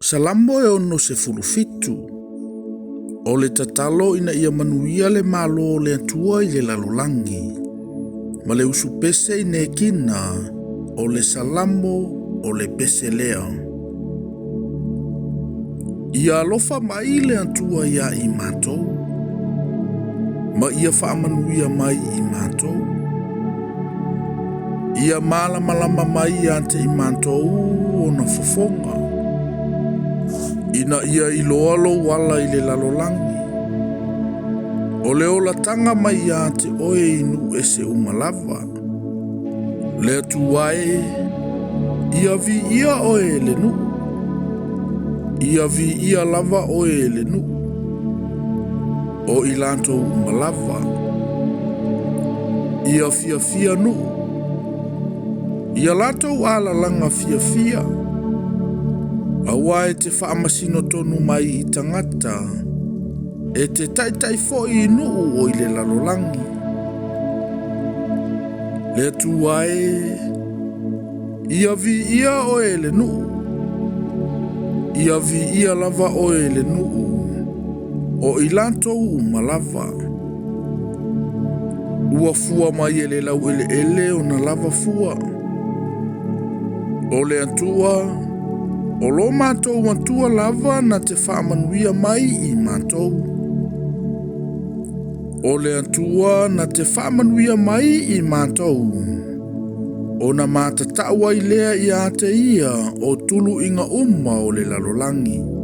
Salamo e 67. O le tatalo ina ia manuia le Malo o le Atua i le lalolagi, ma le usupese i Nekina, o le Salamo o le pese lea. Ia alofa mai le Atua iā i matou, ma ia faamanuia mai i matou. Ia malamalama mai ia te i matou ona fofoga, ina ia iloa lou ala i le lalolagi. O le olataga mai ia te oe i nuu ese uma lava. Le Atua e, ia viia oe e le nuu. Ia viia lava oe e le nuu. O i latou uma lava. Ia fiafia nuu. Ia latou alalaga fiafia. Aua e te faamasino tonu mai i tagata, e te taitai foi i nuu o i le lalolagi. Le Atua e, ia viia oe e le nuu. Ia viia lava oe e le nuu, o i latou uma lava. Ua fua mai e le laueleele ona lava fua. O le Atua, o lo matou Atua lava na te faamanuia mai i matou. O le Atua na te faamanuia mai i matou, ona matatau ai lea ia te ia o tuluiga uma o le lalolagi.